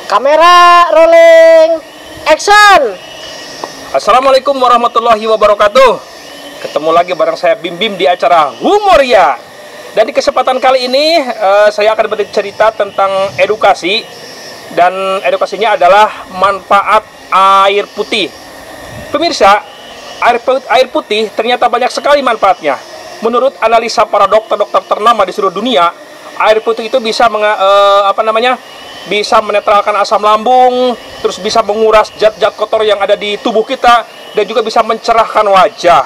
Kamera rolling, action. Assalamualaikum warahmatullahi wabarakatuh. Ketemu lagi bareng saya Bim Bim di acara Humoria. Dan di kesempatan kali ini saya akan bercerita tentang edukasi. Dan edukasinya adalah manfaat air putih. Pemirsa, air putih ternyata banyak sekali manfaatnya. Menurut analisa para dokter-dokter ternama di seluruh dunia, air putih itu bisa bisa menetralkan asam lambung, terus bisa menguras zat-zat kotor yang ada di tubuh kita, dan juga bisa mencerahkan wajah.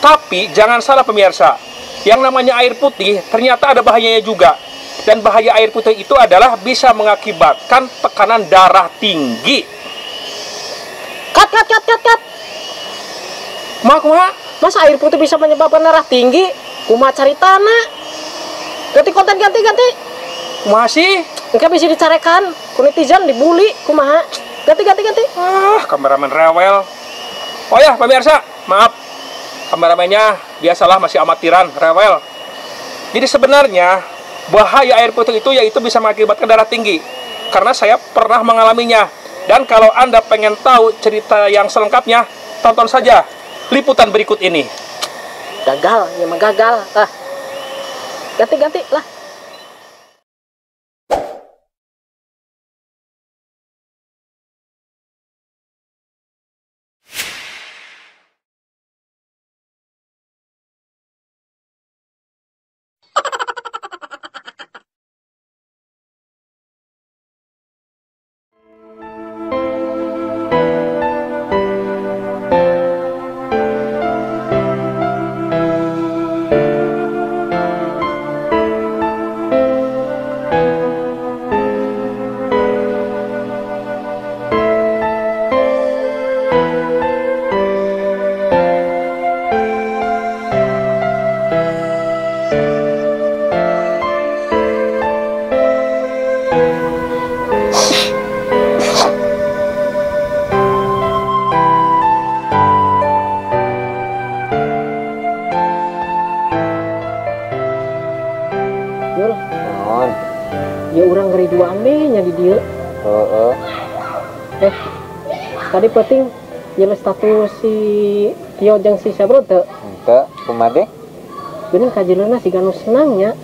Tapi jangan salah pemirsa, yang namanya air putih ternyata ada bahayanya juga. Dan bahaya air putih itu adalah bisa mengakibatkan tekanan darah tinggi. Cut, cut, cut, cut, cut. Kumaha? Masa air putih bisa menyebabkan darah tinggi? Kumaha caritana? Ganti konten, ganti, ganti. Kumaha sih? Engke bisa dicarekan, ku netizen dibully, kumaha? Ganti, ganti, ganti. Ah, kameramen rewel. Oh ya, pemirsa, maaf. Kameramennya biasalah masih amatiran, rewel. Jadi sebenarnya bahaya air putih itu yaitu bisa mengakibatkan darah tinggi. Karena saya pernah mengalaminya. Dan kalau Anda pengen tahu cerita yang selengkapnya, tonton saja liputan berikut ini. Gagal, ya mah gagal. Ah. Ganti-ganti lah. Ya urang ngeri dua nya di dieu. Heeh. Tadi penting jelas status si Tio jeung si Sabro teu? Henteu, kumaha deh? Geuning kajileuna siga nu senang nya.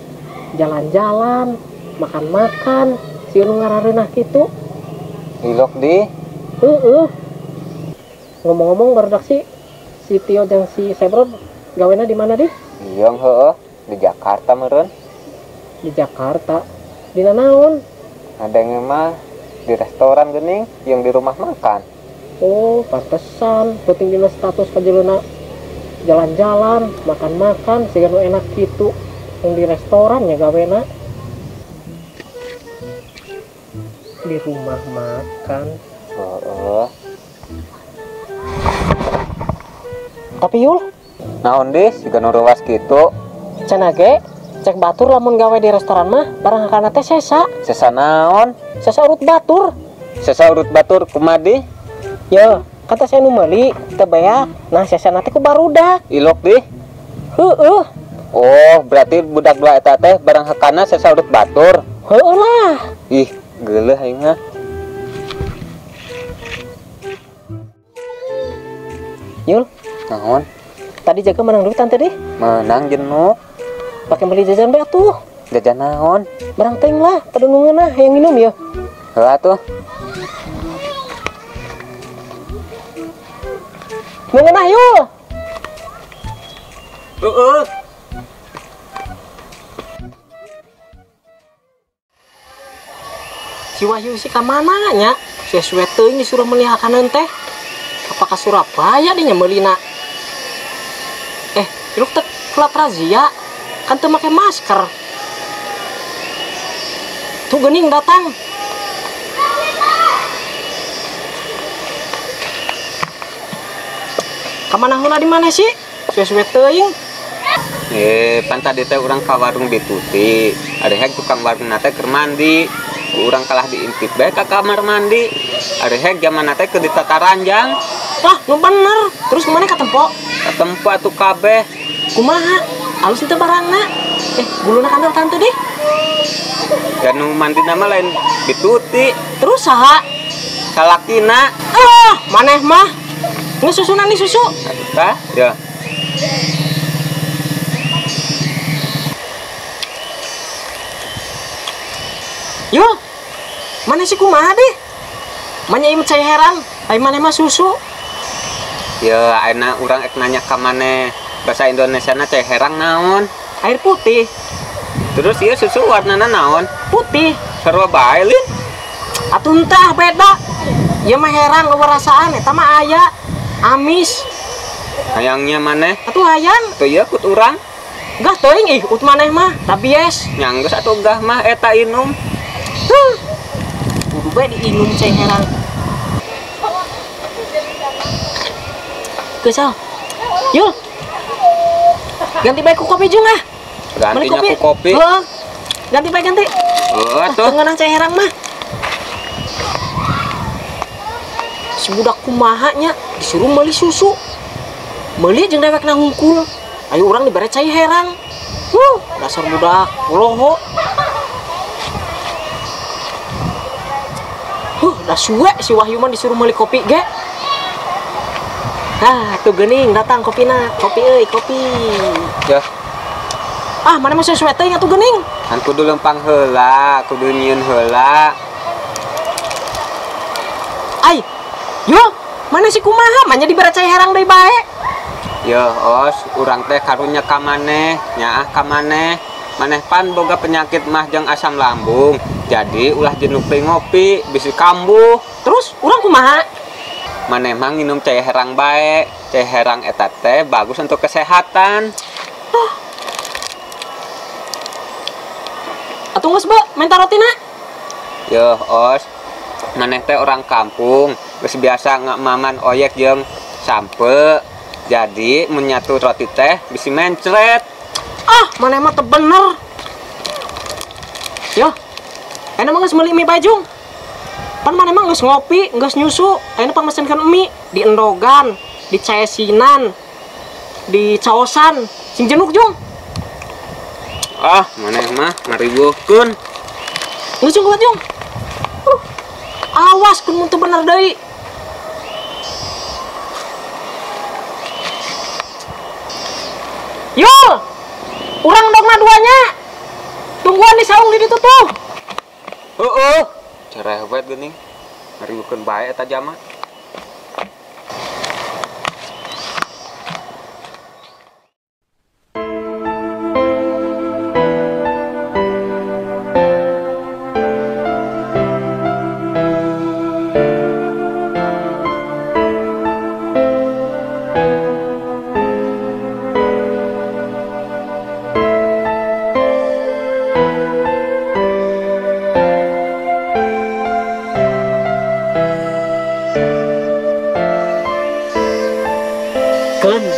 Jalan-jalan, makan-makan, si nu ngarareunah kitu. Ilok di. Heeh. Ngomong-ngomong barudak si Tio jeung si Sabro gawena di mana deh? Ieu heueuh, di Jakarta meureun. Di Jakarta. Dina naon? Ada yang mah di restoran geuning, yang di rumah makan. Oh, pantesan penting dina status kajileuna jalan-jalan, makan-makan, siga nu enak kitu. Yang di restoran nya gawena. Di rumah makan. Heeh. Tapi Yul, naon deh siga nu reuas kitu? Cenah ge cek batur lamun gawe di restoran mah barang hakana teh sesa. Sesa naon? Sesa urut batur. Sesa urut batur kumaha deh? Ye, kata saya nu meuli teu beak. Nah, sesa teh ku barudak. Ilok deh. Heueuh. Oh, berarti budak dua eta teh barang hakana sesa urut batur. Heueuh lah. Ih, geuleuh aing mah. Yul, naon? Tadi jaga menang duit tante deh. Menang jenuk. Pakai beli jajan be atuh. Jajan naon? Barang teuing lah, pada nu ngeunah hayang minum ya. Heuh atuh. Nu ngeunah Yul. Heeh. Si Wahyu si ka mana nya? Suwe-suwe teuing disuruh meuli hakaneun teh. Apa ka Surabaya dinya meulina? Iluk teh kelap razia. Kan teu make masker. Tuh geuning datang. Kamana heula di mana sih? Suwe-suwe teuing. Pan tadi teh urang ka warung dituti. Ari hek tukang warung teh keur mandi. Urang kalah diintip bae ka kamar mandi. Ari hek jaman teh keur ditataranjang. Wah, nu bener. Terus kemana katempo? Katempo atuh kabeh. Kumaha? Alus itu barangna. Guluna kandel tante deh. Dan nu mandina mah lain Bituti. Terus saha? Salakina. Ah, maneh mah. Geus susunan nih susu. Tah, ya. Yo. Maneh sih kumaha deh? Manya ieu cai herang, ai maneh mah susu. Ya, ayeuna urang ek nanya ka maneh. Bahasa Indonesiana cai herang naon? Air putih. Terus ieu susu warnana naon? Putih. Sarua bae lin. Atuh entah beda. Ieu mah herang rasaan eta mah aya amis. Hayangnya maneh? Atuh hayang. Teu ieu kut urang. Gah teuing ih ut maneh mah, tabies. Nya geus atuh gah mah eta inum. Huh. Kudu bae diinum cai herang. Kesal. Yuk. Ganti bae ku kopi jeung ah. Ganti ku kopi. Heeh. Ganti bae ganti. Heeh atuh. Teu ngeunah cai herang mah. Si budak kumaha nya disuruh meuli susu. Meuli jeung dewekna hungkul. Ayo urang dibere cai herang. Huh, dasar budak loho. Huh, dah suwe si Wahyu mah disuruh meuli kopi ge. Ah, tuh geuning datang kopina. Kopi euy, kopi. Ya. Ah, mana mah suwe teuing atuh geuning. Kan kudu lempang heula, kudu nyieun heula. Ai. Yo, mana si kumaha? Manya dibere cai herang deui bae. Yo, os, urang teh karunya ka maneh, nyaah ka maneh. Maneh pan boga penyakit mah jeung asam lambung. Jadi ulah jenuh teh ngopi, bisi kambuh. Terus urang kumaha? Maneh mah nginum cai herang bae. Cai herang eta teh bagus untuk kesehatan. Huh. Atuh geus be, menta rotina. Yo, os. Maneh teh orang kampung, geus biasa ngamaman oyek jeung sampe. Jadi menyatu roti teh bisi mencret. Ah, maneh mah teu bener. Yo. Ayeuna mah geus meuli mie bajung. Pan maneh mah geus ngopi, geus nyusu. Ayeuna pangmesenkeun mie di endogan, di caesinan, di caosan. Sing jenuk jung. Ah, maneh mah ngariweuhkeun. Geus jung, jung. Awas kun mun teu bener deui. Yul, urang dogna duanya. Tungguan di saung di ditu tuh. Heeh. Cerewet geuning. Ngariweuhkeun bae eta jama.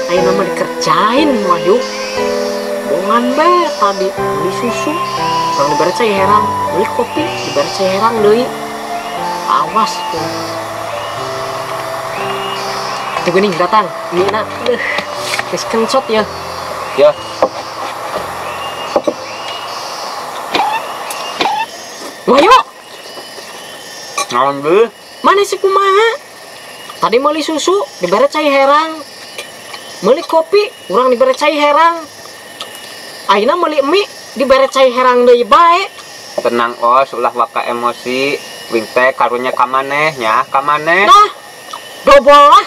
Ayeuna mah dikerjain Wahyu. Bongan bae tadi beli susu, urang dibere cai herang, beli kopi dibere cai herang deui. Awas tuh. Tuh geuning datang, mie-na. Geus kencot ya. Ya. Wahyu. Naon deui? Mana sih kumaha? Tadi meuli susu dibere cai herang. Meuli kopi, urang dibere cai herang. Ayeuna meuli mie dibere cai herang deui bae. Tenang os, ulah waka emosi. Wing teh karunya ka maneh, nyaah ka maneh. Nah, dobol lah.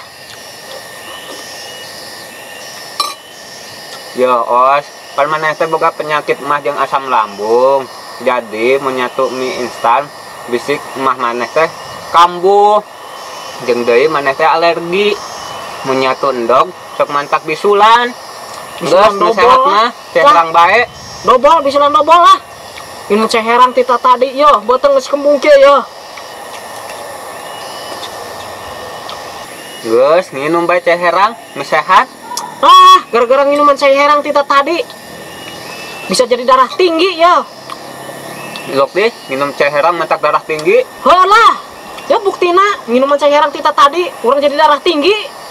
Yo os, pan maneh teh boga penyakit mah jeung asam lambung. Jadi menyatu mie instan bisik mah maneh teh kambuh. Jeung deui maneh teh alergi. Menyatu endog sok mantak bisulan. Geus nu sehat mah cai herang bae. Dobol bisulan dobol lah. Minum cai herang tita tadi yo, beuteung geus kembung kieu yo. Geus nginum bae cai herang, nu sehat. Ah, gara-gara minuman cai herang tita tadi bisa jadi darah tinggi yo. Lok deh, minum cai herang mantak darah tinggi. Heulah. Ya buktina minuman cai herang tita tadi urang jadi darah tinggi.